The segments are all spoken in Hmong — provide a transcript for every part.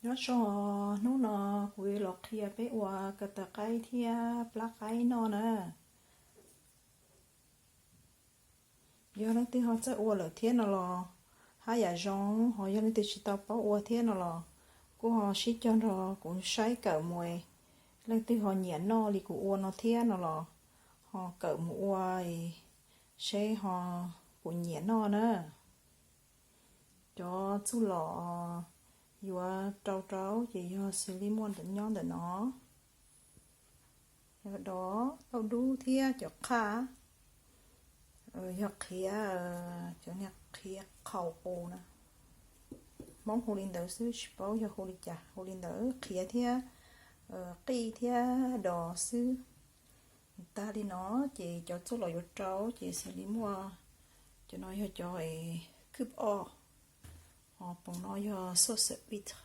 Nyob zoo, hnub no kuv yuav los qhia peb ua ko taw qaib thiab plab qaib noj na. Yog leej twg ho txawj ua lawm thiab no los haj yam zoo, ho yog leej twg tsis tau paub ua thiab no los kuj ho sib cog nrog kuv saib kawm mus, leej twg ho nyiam noj li kuv ua no thiab no los ho kawm mus ua seb ho puas nyiam noj na. Cov txuj lom yuav rau rau ces yog xws li muaj nyob ntawm no, yog dos, tauj dub thiab cov qhaj, yog qhiav, cov niag qhiav qhaus qus na. Hmoob hu li ntawd xwb, tsis paub yog hu li cas, hu li ntawd, qhiav thiab qij thiab dos xwb. Tag li no ces cov txuj lom yuav rau ces xws li muaj, cov no yog cov khwb ob, ho poom no yog sauce huître,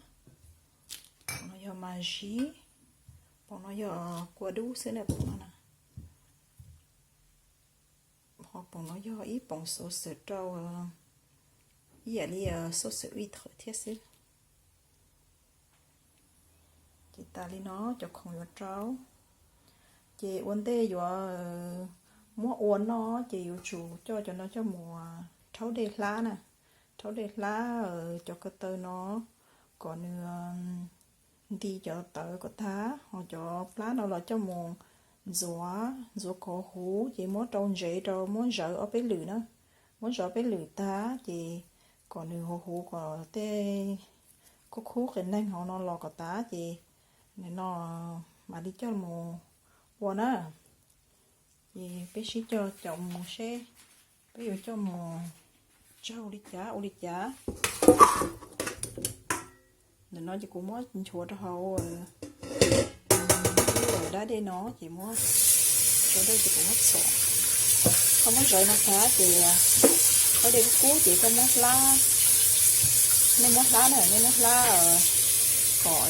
poom no yog ma zis, poom no yog kua dub xwb na, poom no na. Ho poom no yog ib poom xauce rau, ib yam li sauce huître thiab xwb. Ces tas li no cov khoom yuav rau. Ces ua ntej yuav muab ua noj ces yuav tsum coj cov no coj mus rhaub dej hlab na. Rhaub dej hlab cov ko taw no kom nws nti cov tawv kom tag, ho cov plab no los coj mus ntxuav, ntxuav kom huv ces muab rau ntsev rau, muab zawv ob peb lwm na. Muab zawv ob peb lwm tag ces kom nws huv huv kom tej khub khub qias neeg hauv no los kom tag ces nim no mam li coj mus ua na. Ces peb sib cog caum mus seb peb yuav coj mus tsaug li cas ua li cas. Ntawm no ces kuv muab nchuav rau hauv lub dab dej no ces muab, tso dej ces kuv muab txhom. Koj muab zawv no tag ces koj dej kub kub ces koj muab hlab, nej muab hlab na, nej muab hlab kom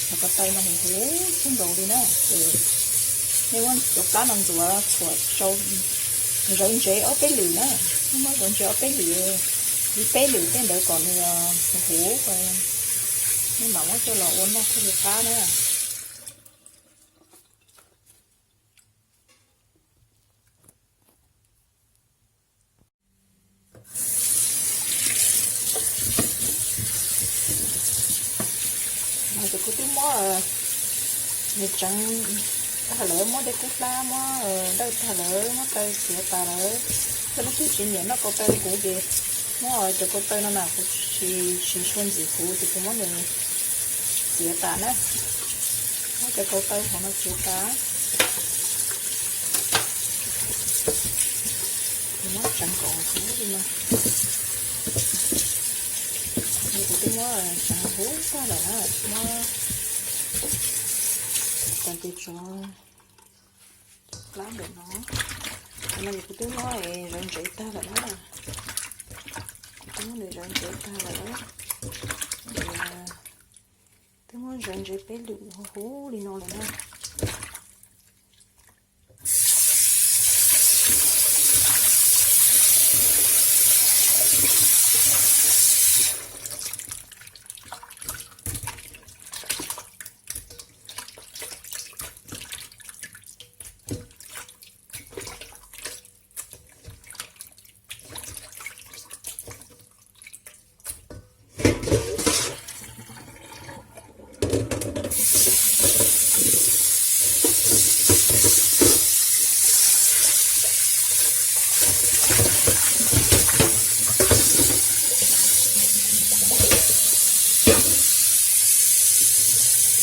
cov ko taw no huv huv txhub nkaus li na. Ces nej muab cov plab no ntxuav txhuam, zawv ntsev ob peb lwm na, nej muab zawv ntsev ob peb lwm, li peb lwm tej ntawd kom nws huv huv, nej mam muab coj los ua noj thiaj li qab na. Ces kuv twb muab nws tseev tag lawm, muab dej kub hlab, muab dawj tag lawm, muab taw txiav tas lawm. Yog leej twg tsis nyiam noj ko taw li kuv ces muab cov ko taw no na, kuv tsis, tsis tshua ntxim huv ces kuv muab nws txiav tas na. Muab cov ko taw hauv no txiav tas. Muab tseev kom huv li no. Kuv twb muab tseev huv tag lawm na, muab tas ces tso plab ntawm no. No kuv twb muab zawv ntsev tag lawm na. Kuv twb muab nws zawv ntsev tag lawm. Twb muab zawv ntsev peb lwm huv huv li no lawm na.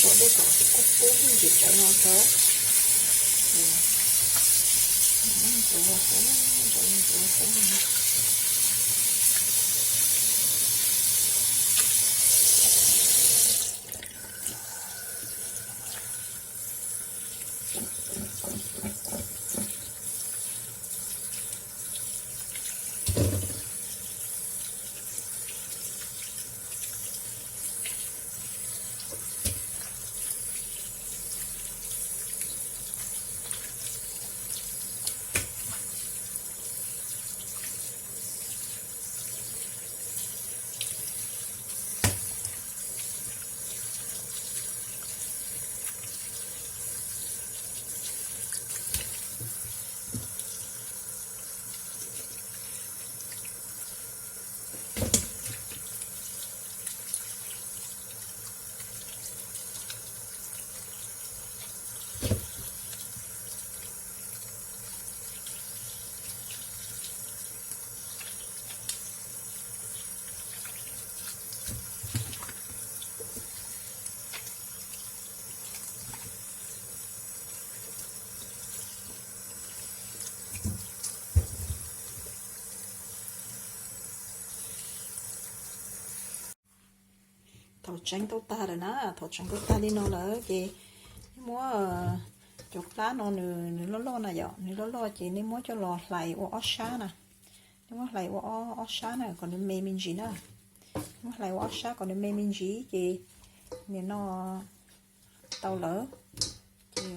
Tso dej kom kub kub ntsis tsawv no tso. Ntxuav huv, ntxuav huv. Thaum tseev tau tag lawm na, thaum tseev tau tag li no lawm ces nej muab cov plab no, nws loj loj na yom, nws loj loj ces nej muab coj los hlais ua ob sab na. Nej muab hlais ua ob sab na kom nws me me ntsis na. Muab hlais ua ob sab kom nws me me ntsis ces nim no tau lawm. Ces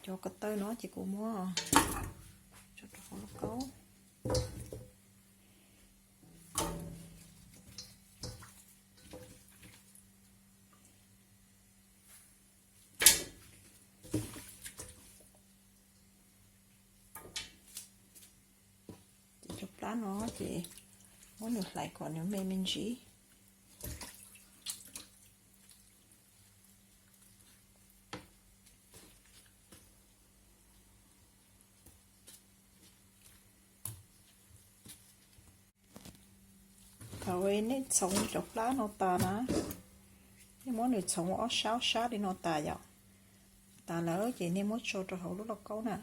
cov ko taw no ces kuv muab tso rau hauv lauj kaub. Ces cov plab no ces muab nws hlais kom nws me me ntsis. Thaum nej txhoov cov plab no tas na, nej muab nws txhoov ob sab ob sab li no tas yom. Tas lawm ces nej muab tso rau hauv lub lauj kaub na.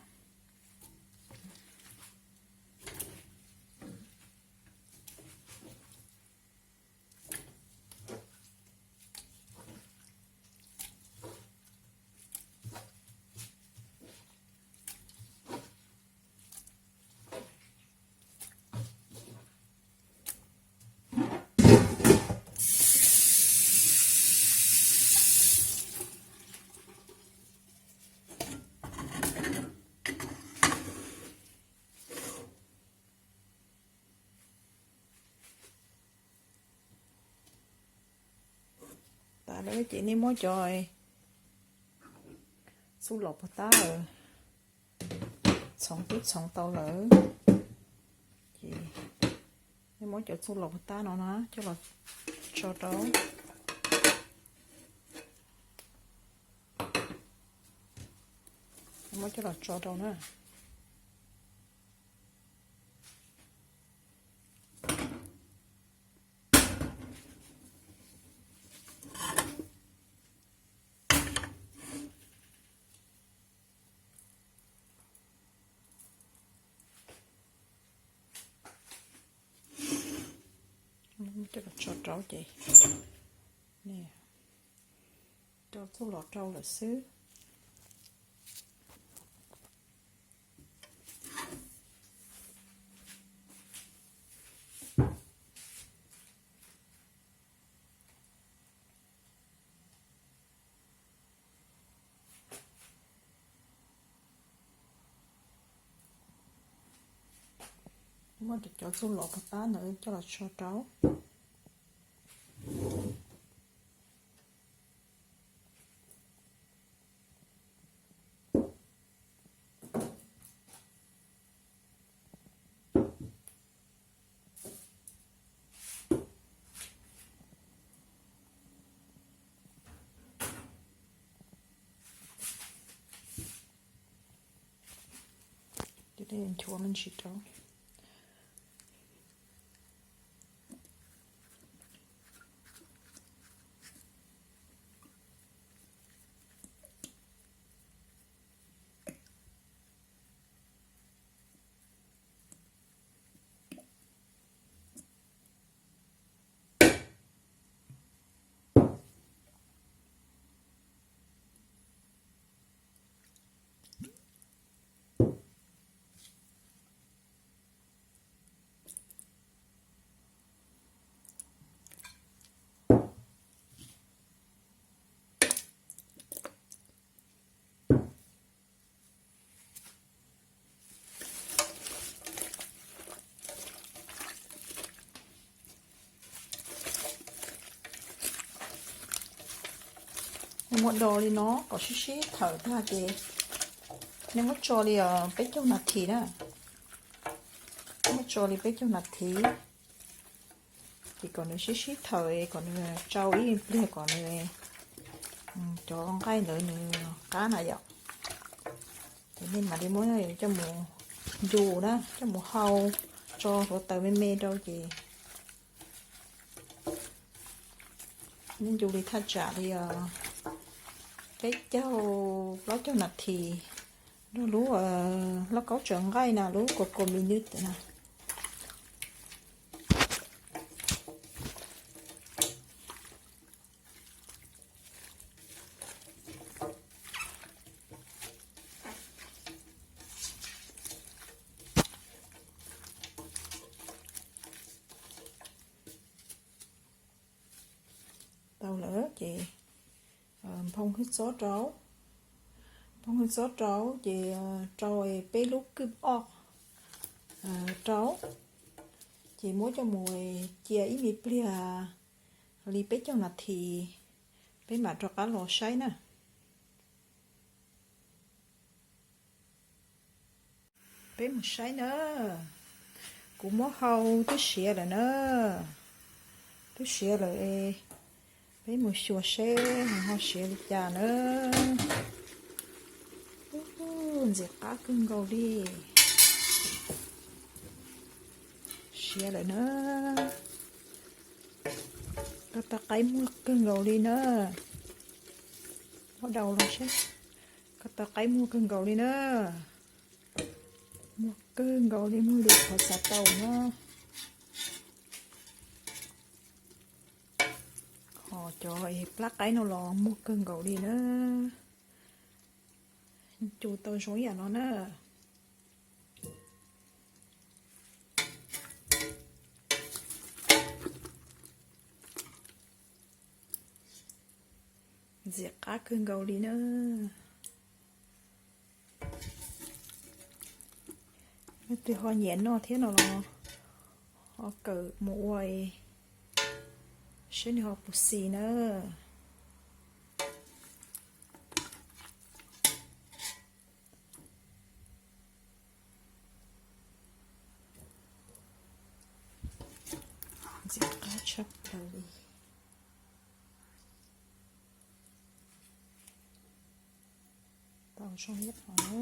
Tas lawm ces nej muab cov txuj lom puag ta txhoov twb txhoov tau lawm. Ces nej muab cov txuj lom puag ta no na coj los tso rau. Muab coj los tso rau na. Coj los tso rau ces rau txuj lom rau lawm xwb. Muab cov txuj lom puag ta ntawd coj los tso rau. Ces nchuav me ntsis rau. Nej muab do li no kom sib sib thawm tag ces nej muab tso li peb caug nas this na. Muab tso li peb caug nas this, ces kom nws sib sib thawm kom nws tsau ib pliag kom nws, cov nqaij ntawd nws qab na yom. Ces nej mam li muab coj mus ncu na, coj mus hau, tso hluav taws me me rau ces nej ncu li thaj tsam li peb caug plaub caug nas this rau lub lauj kaub tsaws nqaij na, lub Cocoa Minute na. Tau lawm ces nphoo hwj txob rau, nphoo hwj txob rau ces rau peb lub kwj oj rau, ces muab coj mus cia ib me pliag li peb caug nas this, peb mam rov qab los saib na. Peb mus saib na, kuv muab hau twb siav lawm na, twb siav lawm, peb mus xyuas seb ho siav li cas na. Ntxim qab kawg nkaus li, siav lawm na. Koj tau qaib muag kawg nkaus li na, muab daus los seb. Koj tau qaib muag kawg nkaus li na, muag kawg nkaus li, muag li qhov xav tau na. Ho cov plab qaib no los muag kawg nkaus li na, cug tau zoo ib yam no na. Ntxim qab kawg nkaus li na. Leej twg ho nyiam noj thiab no los ho kawm mus ua seb nws ho puas xis na. Ntxim qab tshaj plaws li. Tau zoo ib yam no.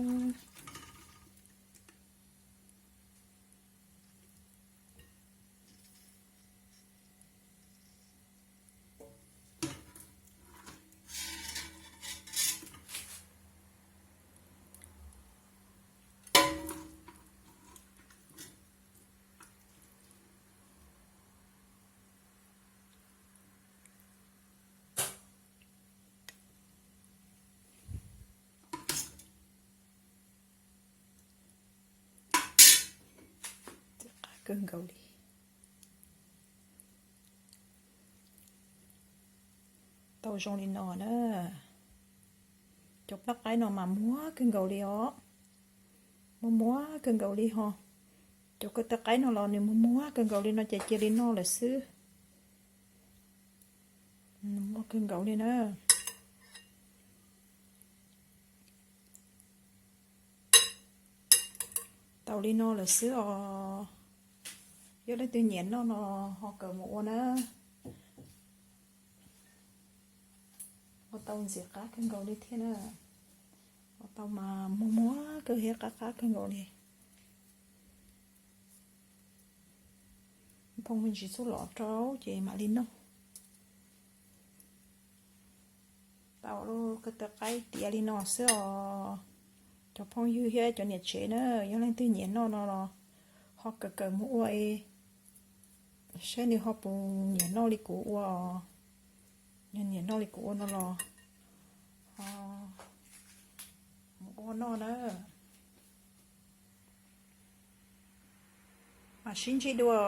Ntxim qab kawg nkaus li. Tau zoo li no na. Cov plab qaib no mas muag kawg nkaus li os. Muag muag kawg nkaus li ho. Cov ko taw qaib no los nws muag muag kawg nkaus li no ces cia li noj lawm xwb. Muag kawg nkaus li na. Tau li no lawm xwb os. Yog leej twg nyiam noj no ho kawm mus ua na. Ua tau ntxim qab kawg nkaus li thiab na. Ua tau mas muag muag kawg thiab qab qab kawg nkaus li. Nphoo me ntsis txuj lom rau ces mam li noj. Tau lub ko taw qaib tiav li no xwb os. Cov phooj ywg thiab cov niam tsev na, yog leej twg nyiam noj no los ho kawm kawm mus ua es saib nws ho puas nyiam noj li kuv ua os. Yog nyiam noj li kuv ua no los ho mus ua noj na. Mam sib ntsib dua.